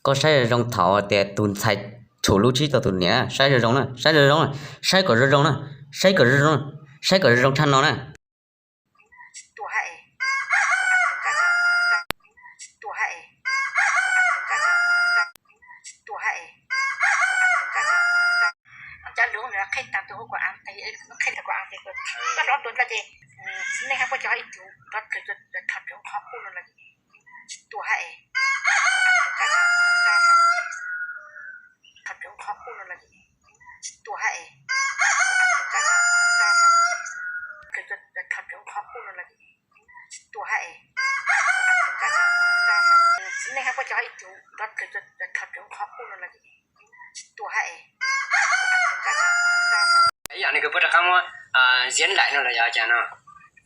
Koj saib zoo zoo thaum tias tus ntxhais tshum lub tshib rau tus niam, saib zoo zoo na, saib zoo zoo na, saib kom zoo zoo na, saib kom zoo zoo, saib kom zoo zoo tshaj no na. Yog nws kws puab rov qab muab ziab laim no los yog cas no.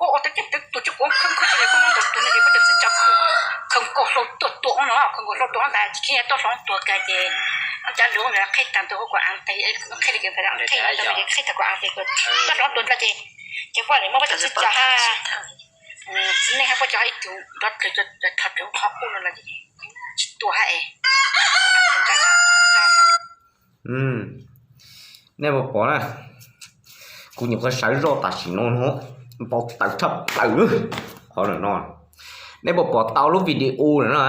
Ua tus cwj kuv khwv khwv li kuj muab ntau tus no ces puab cov txwv cov khwv nkaus hlau tuaj tuaj no, khwv nkaus hlau tuaj ntag ces khib nyiab tuaj hloov tuag kag ces cov lus qhib tag tus hu kuv aa qhib li qhib tag kuv aa ces tuaj hloov tuag ntag ces ces puab muab puab cov txwv cov ha txiv neej hab puab cov ib tug nrov dlhawv rau qhov qub no los tsis tuag hab es. Nej puas pom na, kuv nyuam qhuav sawv zoj tam sim no no, npau taws tshaj plaws qhov no. Nej puas pom tau lub video lawm no?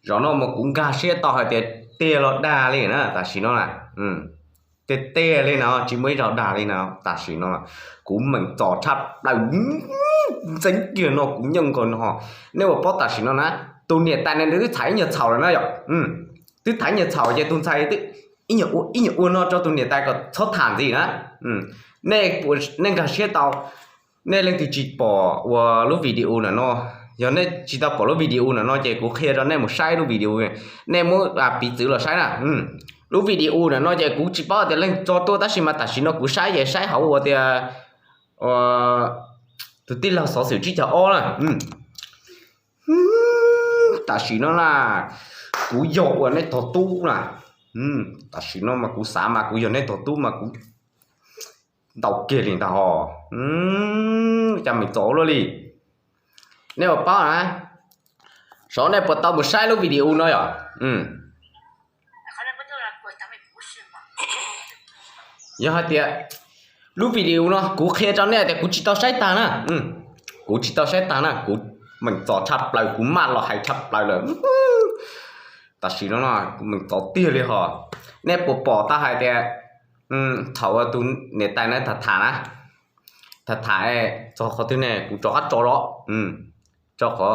Zaum no mas kuv nkag siab tau hais tias tiag los dag li na tam sim no na. Tiag tiag li no, tsis muaj ib zaug dag li no tam sim no. Kuv meem txom tshaj plaws, ntxeev kiag no kuv nyeej nkaus no. Nej puas paub tam sim no na, tus niam tais ne nws twb thaiv ib nyuag txhaum lawm na yom. Twb thaiv ib nyuag txhaum ces tus ntxhais ib nyuag ua no rau tus niam tais kom txhob tham ntxiv na. Nej nkag siab tau, nej leej twg tsis pom ua lub video ntawm no, yog nej tsis tau pom lub video ntawm no ces kuv qhia rau nej mus saib lub video, nej muab piv txwv los saib na. Lub video ntawm no ces kuv tsis paub tias leej tso tuaj tab sis mas tam sim no kuv saib ces saib hauv ua tias tus tij laug xov xwm tsib caug ob na. Tam sim no na, kuv yog ua nej tog tub na. Tam sim no mas kuv xav mas kuv yog nej tog tub mas kuv ntaus kiag li ntag ho. Cas meem txom luaj li. Nej puas paub na, saib nej puas tau mus saib lub video no yom. Yog hais tias lub video no kuv qhia rau nej tias kuv tsis tau saib tag na, kuv tsis tau saib tag na, kuv meem txom tshaj plaws, kuv maj los hais tshaj plaws lawm. Tam sim no kuv meem txom tiag li ho. Nej puas pom tau hais tias thaum tus niam tais na tham tham na, tham tham txog qhov twg ne kuv rov qab tso los, tso qhov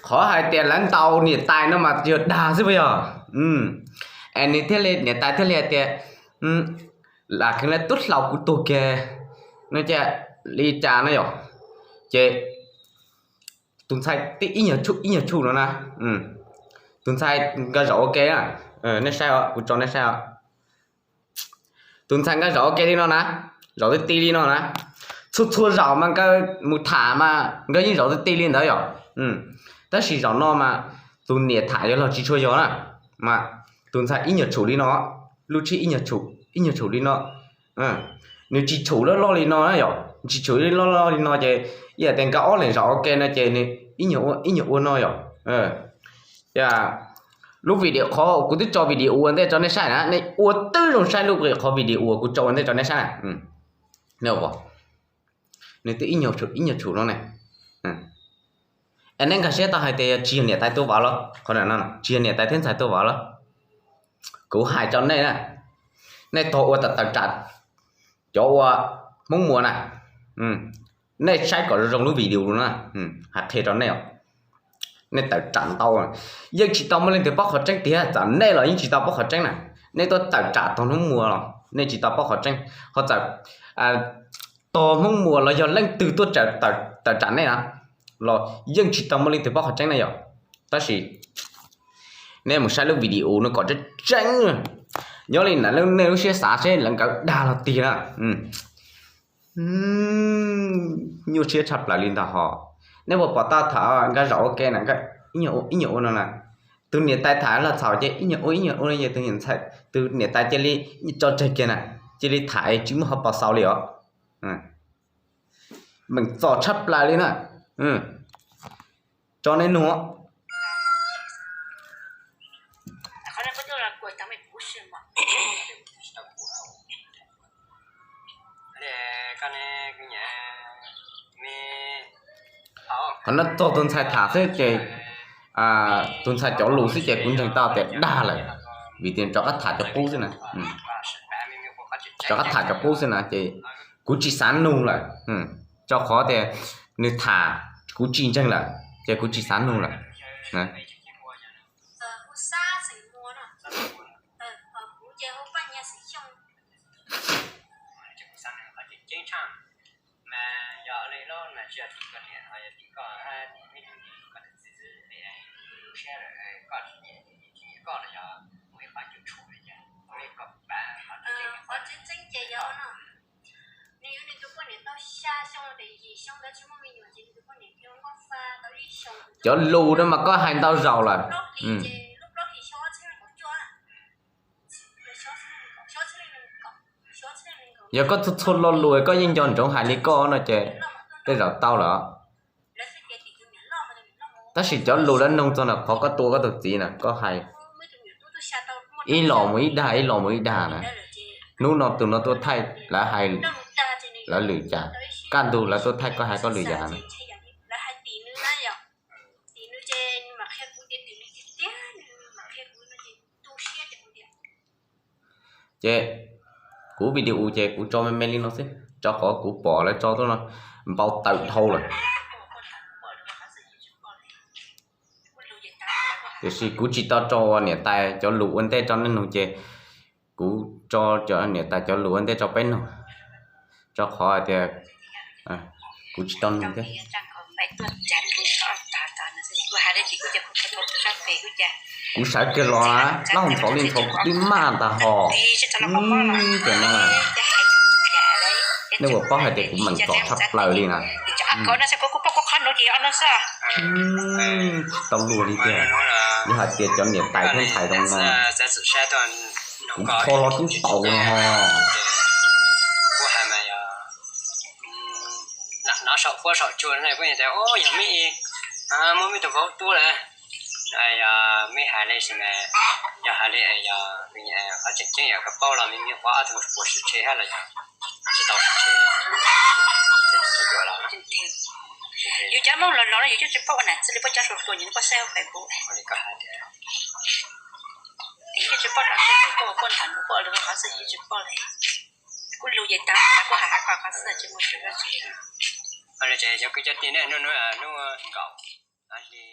qhov hais tias lawv ntaus niam tais no mas yog dag xwb puas yog? Es nws thiaj li, niam tais thiaj li hais tias, lam kheev lawv tub hlau kuv tuag kiag no cas li cas na yom. Ces tus ntxhais tib ib nyuag tshuj no na, tus ntxhais nkag zaum ua ke na, nej saib os, kuv tso nej saib os. Tus ntxhais nkag zaum ua ke li no na, zaum ti ti li no na. Txhua txhua zaum mas nkawd mus tham mas nkawd yeej zaum ti ti li ntawd yom. Tab sis zaum no mas tus niam tham yog los tsis tshua yog na, mas tus ntxhais ib nyuag tshum li no, lub tshib ib nyuag tshum li no. Nws tsis tshum loj loj li no na yom, tsis tshum loj loj li no ces ib yam tias nkawd ob leeg zaum ua ke no ces nws ib nyuag ua no yom. Lub video qhov kuv twb tso video ua ntej rau nej saib na, nej ua tib zoo saib lub qhov video kuv tso ua ntej rau nej saib na. Nws twb ib nyuag tshum no ne. Es nej nkag siab tau hais tias yog tsis yog niam tais tuaj vauv los, qhov no tsis yog niam tais thiab ntxhais tuaj vauv los? Kuv hais rau nej na, nej tog ua tawm tawm tsam cov ua Hmoob Muas na, nej saib kom zoo zoo lub video no na, hais qhia rau nej os. Nej tawm tsam ntau, yeej tsis tau muaj leej twg paub qhov tseeb tiag, txawm nej los yeej tsis tau paub qhov tseeb na. Nej tuaj tawm tsam tog Hmoob Muas los nej tsis tau paub qhov tseeb, ho txawm tog Hmoob Muas los yog leej twg tuaj tawm tsam nej na, los yeej tsis tau muaj leej twg paub qhov tseeb na yom. Tab sis nej mus saib lub video no kom tseeb tseeb, nyob li ntawd nej lub siab xav seb lawv nkawd dag los tiag na. Nyuaj siab tshaj plaws li ntag ho. Nej puas pom tau thaum nkawd zaum ua ke na, ib nyuag ua no na. Tus niam tais tham los txhaum ces ib nyuag ua ib nyuag ua no ces tus niam tais cia li tso tseg kiag na, cia li tham tsis muaj qhov pos xaus li os. Meem txom tshaj plaws li na. Tso nej nug. Qhov no txog tus ntxhais tham xwb ces, tus ntxhais cov lus xwb ces kuv ntseeg tau tias dag lawm, vim tias rov qab tham cov qub xwb na. Rov qab tham cov qub xwb na ces kuv tsis xav nug lawm, rau qhov tias nws tham kuv tsis ntseeg lawm ces kuv tsis xav nug lawm. Cov lus no mas koj hais ntau zaus lawm. Yog koj txhua txhua lo lus koj yeej nco ntsoov hais li koj no ces tej zaum tau lawm. Tab sis cov lus lawv noog txog ntawm qhov koj tua koj tus txiv na, koj hais ib los mus ib dag, ib los mus ib dag na. Hnub no tus no tuaj thaij lawv hais lawv lwm cas, kaj ntug lawv tuaj thaij koj hais koj lwm yam na. Ces kuv video ces kuv tso me me li no xwb, rau qhov kuv pom lawv tso tuaj no npau taws dhau lawm. Tiam sis kuv tsis tau tso niam tais cov lus ua ntej rau nej nug ces kuv tso cov niam tais cov lus ua ntej rau peb nug, rau qhov hais tias kuv tsis tau nug thiab. Kuv sawv kiag los na, laj ntxhov li ntxhov kuv twb maj ntag hos. Ces no, nej puas paub hais tias kuv meem txom tshaj plaws li na. Tsis tau luag li tiag. Yog hais tias cov niam tais thiab ntxhais zoo no, kuv kho los twb tau no ho. Hnov saum huab saum cua no kuj tias, yog mej, muaj mej tus vauv tuaj lawm. Yog mej hais li sis mas, yog hais li, yog qhov tseem ceeb yog koj paub los mej mej qhuav ob tug puas sib tshe hab los yog tsis tau sib tshe. Yus cov Hmoob los los no yus cov tsis paub ua nam txiv li, puab cov hluas hluas nws puab saib hauv Facebook. Yus cov tsis paub nam txiv puab ua puab ntag, puab ua lus qhov xwb yus tsis paub li. Kuv lus ces tag, kuv hais hais qhov xwb tsis muaj dab tsi. Yog kuv cov tij ne, hnub, hnub nkaum hli